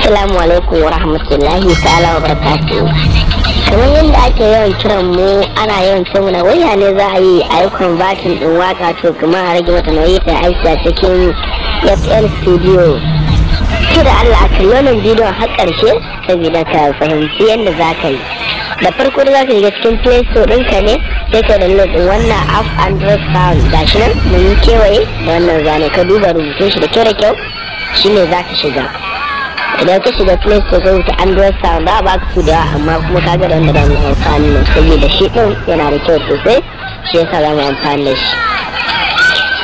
Assalamu alaikum wa rahmatullahi ta'ala wa barakatuhu. Kamar yadda ake yawan kiran mu, ana yawan ce muna waya ne za a yi a yi converting din waka, to kuma a rage mata nauyi ta aiki a cikin FL Studio. To da Allah a kalli wannan bidiyon har ƙarshe saboda ka fahimci yadda za ka yi. Da farko da za ka shiga cikin Play Store ɗinka ne, sai ka download ɗin wannan app Android Sound. Gashi nan mun yi kewaye da wannan zane, ka duba rubutun shi da kyau da kyau, shine za ka shiga. Idan ka shiga Play Store ka rubuta Android Sound, za a baka su da yawa, amma kuma ka ga da wanda zamu amfani ne saboda shi ɗin yana da kyau sosai, shi yasa za mu amfani da shi.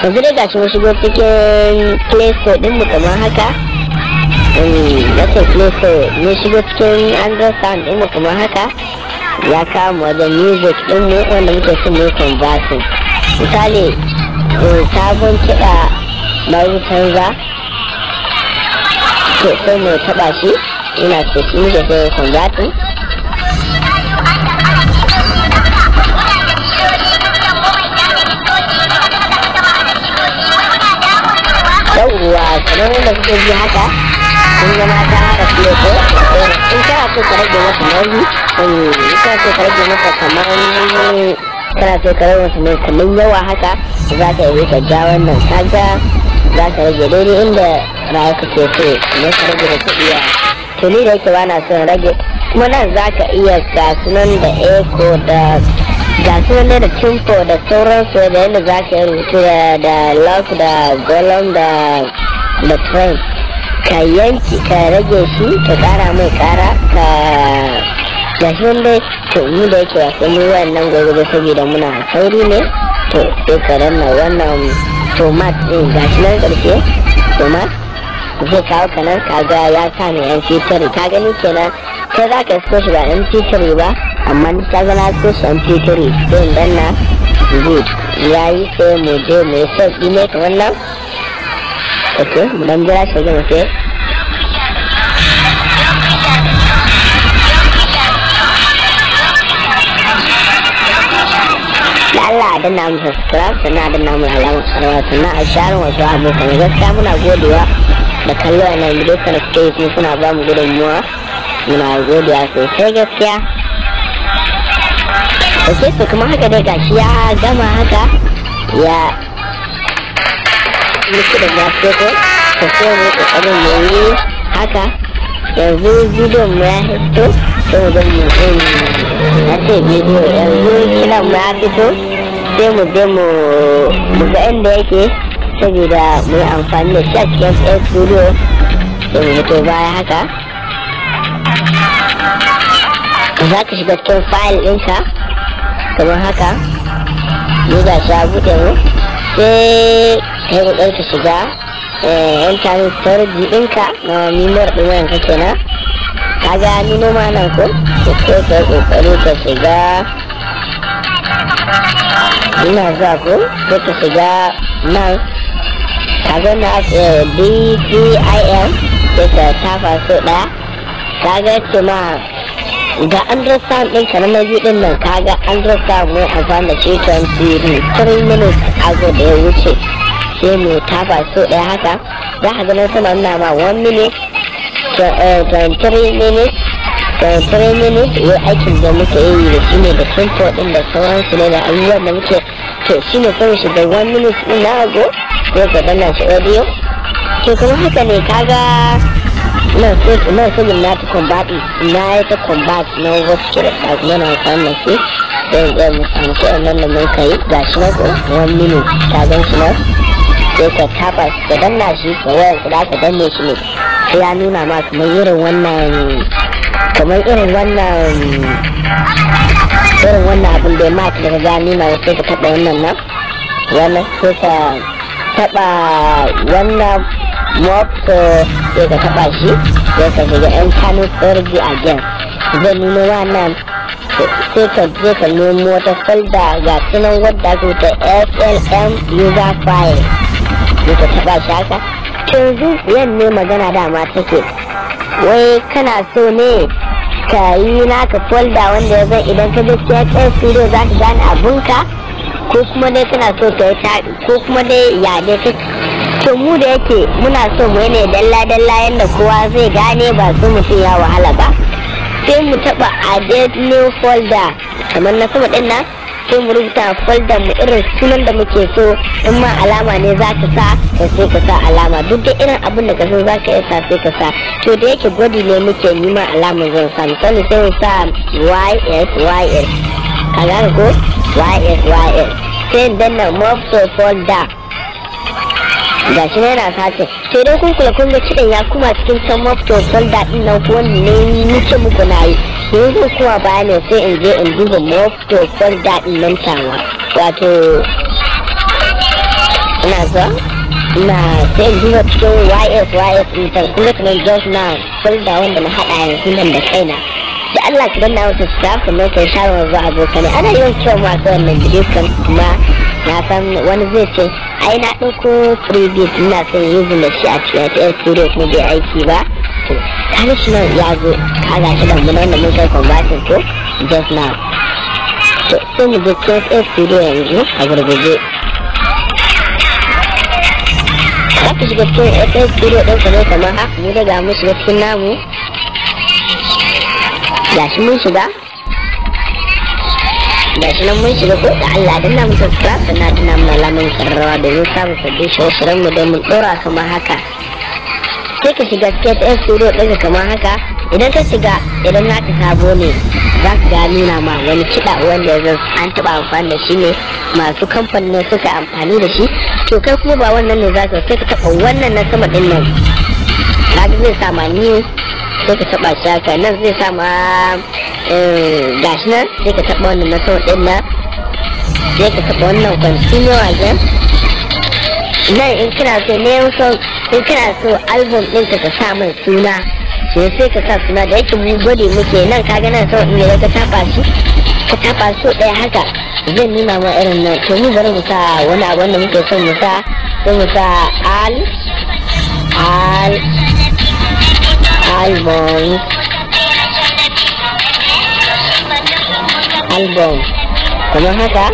Yanzu dai gashi mun shigo cikin Play Store ɗinmu kamar haka. Na ce Play Store, mun shigo cikin Android Sound ɗinmu kamar haka. Ya kawo wajen music ɗinmu wanda muke son mu yi converting. Misali, sabon kiɗa bari canza, to sai mu taɓa shi, ina so shi muke so mu converting. Yawwa, kamar yadda kuke ji haka, kun ga mata haka play ko? In kana so ka rage masa nauyi, in kana so ka rage masa kamar kana so ka rage masa mai kamar yawa haka, za ka yi ka ja wannan, kaga za ka rage daidai inda rayuwa ke so ne ka rage da kuɗi. To ni da yake ba na son rage, kuma nan za ka iya ga sunan da echo da ga sunan da tempo da sauransu, da yadda za ka yi rubutu da lock da volume da frame, ka yanki ka rage shi, ka kara mai kara ka ga shi nan dai. To mu da yake wasu mu wannan gobe saboda muna sauri ne, to sai ka danna wannan format din, ga shi nan karshe format zai kawo ka nan. Kaga ya sa mai MP3, ka gani kenan, kai za ka so shi ba MP3 ba, amma ni ka ga na so shi MP3, sai in danna good, yayi. Sai mu je mu yi sauki ne kamar nan. Ok, mu dan jira shi gama sai da Allah a danna mu subscribe, sannan a danna mu alamar ƙararrawa, sannan a share wasu abokan. Gaskiya muna godewa da kallo a nan bidiyo kana suke kuma suna ba mu gudunmuwa, muna godiya sosai gaskiya. Ok, to kuma haka dai gashi ya gama haka, ya muku da ya fito ko, to sai mu kokarin mu yi haka. Yanzu bidiyon mu ya fito, sai mu zo mu, na ce bidiyo, yanzu kiran mu ya fito, sai mu je mu ga inda yake saboda mu yi amfani da shi a cikin FL Studio. Sai mu fito baya haka, za ka shiga cikin file ɗinka kamar haka. Ni ga shi ya buɗe mu, sai ka yi ƙoƙari ka shiga internal storage ɗinka na memory ɗin wayanka kenan. Ka ga ni noma nan ko, sai ka yi ƙoƙari ka shiga, ina zuwa ko, sai ka shiga nan, ka ga na DCIM, sai ka tafa so ɗaya. Ka ga ce ma ga Android Sound ɗin ka na biyu ɗin nan, ka ga Android Sound mai amfani da shi 23 minutes ago da ya wuce, sai mu tafa so ɗaya haka. Za ka ganin sama nuna ma 1 minute 23 minutes, 23 minutes. Wai aikin da muke yi da shi ne da tempo ɗin da sauransu ne da abubuwan da muke, to shi ne sai mu shiga 1 minute ɗin na ago, sai ka danna shi audio. To kuma haka ne, kaga nan nan sai na ta combat, na yi ta combat na wasu kira da kuma na amfani da shi, sai in mu samu kiɗan nan da mun kai. Ga shi na ko 1 minute, ka gan shi nan, sai ka taɓa ka danna shi ka wayar ka, ka danne shi ne sai ya nuna ma kamar irin wannan, kamar irin wannan, irin wannan abin da ma da ka ga nuna, sai ka taɓa wannan nan, wannan, sai ka taɓa wannan mop, sai ka taɓa shi, sai ka shiga internal storage again, zai nuno wannan. Sai ka je ka nemo wata folder, ga sunan wadda aka rubuta SLM user file, sai ka taɓa shi haka. Yanzu yan ne magana dama take, wai kana so ne ka yi naka folder wanda ya zai idan ka je cikin studio za ka gane abunka, ko kuma dai kana so ka yi, ko kuma dai ya dai ka To mu da yake muna so mu ne dalla dalla yanda kowa zai gane, ba su mutum ya wahala ba, sai mu taba add new folder kamar na sama din nan, sai mu rubuta folder mu irin sunan da muke so. In ma alama ne za ka sa, to sai ka sa alama. Duk da irin abin da ka so za ka iya sa, sai ka sa. To da yake gwadi ne muke yi, ma alama zan sa. Misali, sai mu sa YSYS, ka gane ko? YSYS. Sai in danna move to folder. Gashi na yana sace. To idan kun kula, kun ga kiɗan ya kuma cikin can move to folder din nan ko wanda ne nake muku na yi. Yanzu kuma baya ne, sai in je in duba move to folder din nan tawa, wato ina zuwa ina sai in duba cikin YSYS din can. Kun ga tunan just now folder wanda na haɗa yanzu nan da kaina. Da Allah ki danna wasu subscribe, sannan kai share zuwa abokanai. Ana yawan cewa masu wannan bidiyo kan, kuma na san wani zai ce, ai na ɗauko freebies, ina son using da shi a cikin FL Studio kuma bai aiki ba. To kaga shi nan ya zo, kaga shi da mun wanda mun kai converting to just now. To sai mu je cikin FL Studio yanzu a gurguje. Za ka shiga cikin FL Studio ɗin ka ne kamar haka. Mu daga mu shiga cikin namu, gashi mun shiga, gashi nan mun shiga ko. Da Allah danna mu subscribe, sannan danna mu alamun karrawa domin samun sabbin shirye-shiryen mu domin ɗora kamar haka. Sai ka shiga cikin FL Studio ɗinka kamar haka. Idan ka shiga, idan naka sabo ne, za ka ga nuna ma wani kiɗa wanda ya an taɓa amfani da shi ne, masu kamfanin suka amfani da shi. To kai kuma ba wannan ne za ka, sai ka taɓa wannan na sama ɗin nan. Kaga zai sa ma new, sai ka taɓa shi haka. Nan zai sa ma gashi nan, sai ka taɓa wannan na sama ɗin nan, sai ka taɓa wannan continue again. Nan in kana so ne so, in kana so album ɗinka ka sa mai suna, sai sai ka sa suna. Da yake mu gwade muke nan, kaga nan sau in ka taɓa shi, ka taɓa so ɗaya haka, zai nuna ma irin nan. To mu bari mu sa wani abu wanda muke son mu sa, sai mu sa al album album kamar haka,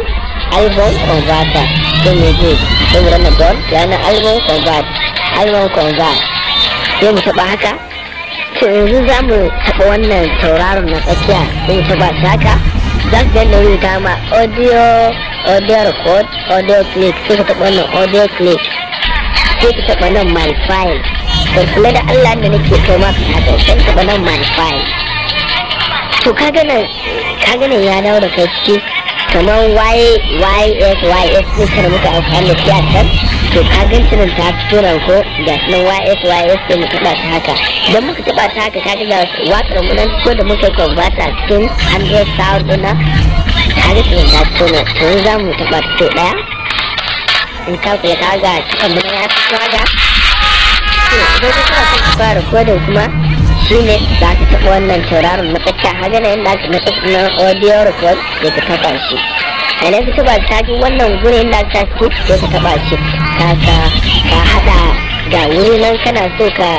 album converter. Sai mu je, sai mu rana don yana album convert, album convert, sai mu taɓa haka. To yanzu za mu taɓa wannan tauraron na tsakiya, sai mu taɓa shi haka. Za su ga rubuta ma audio record, audio click. Sai ka taɓa wannan audio click, sai ka taɓa nan my file. Ka kula da Allah da nake kai maka haka, sai ka taɓa nan my file. To ka ga nan ya dawo da kai ciki kamar Y Y S Y S ɗin da muka amfani da shi a can. To ka gan nan ta fito nan ko, ga shi nan Y S Y S. Sai mu taɓa ta haka. Idan muka taɓa ta haka, ka ga ga waƙar mu nan ko da muka convert a cikin Android sound ɗin nan. Ka ga nan ta fito nan. To yanzu za mu taɓa ta ɗaya. In ka kula, ka ga cikin mu ya fito haka. To idan ka kana son ka fara recording kuma, shine za ka taɓa wannan tauraron na tsakiya haka na yadda aka na audio record, sai ka taɓa shi. Idan ka taɓa, ka ji wannan gurin da aka skip, sai ka taɓa shi. Ka haɗa ga wuri nan, kana so ka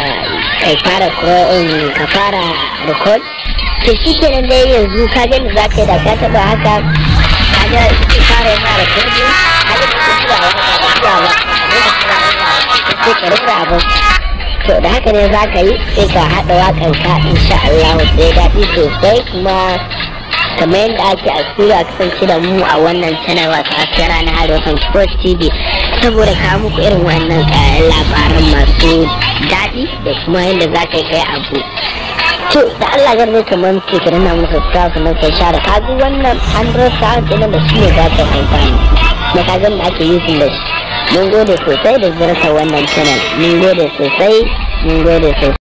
kai fara ka fara record. To shi kenan dai, yanzu ka gani za ka yi da ka taɓa haka, ka ga fara yana recording. Ka ga ka ba ba, sai ka rura abin. To da haka ne za ka yi, sai ka haɗa waƙan ka, insha Allah sai daɗi sosai. Kuma kamar yadda ake a studio, a kasance da mu a wannan channel, wato a ranar Arewa Sport TV, saboda kawo muku irin wannan labaran masu daɗi da kuma yadda za ka yi kai abu. To da Allah garbe kamar ke ka danna musu subscribe, sannan kai share. Ka ga wannan Android sound ɗin da shi ne za ka yi amfani na, ka ga da ake using da shi. Mun gode sosai da ziyartar wannan channel. Mun gode sosai, mun gode sosai.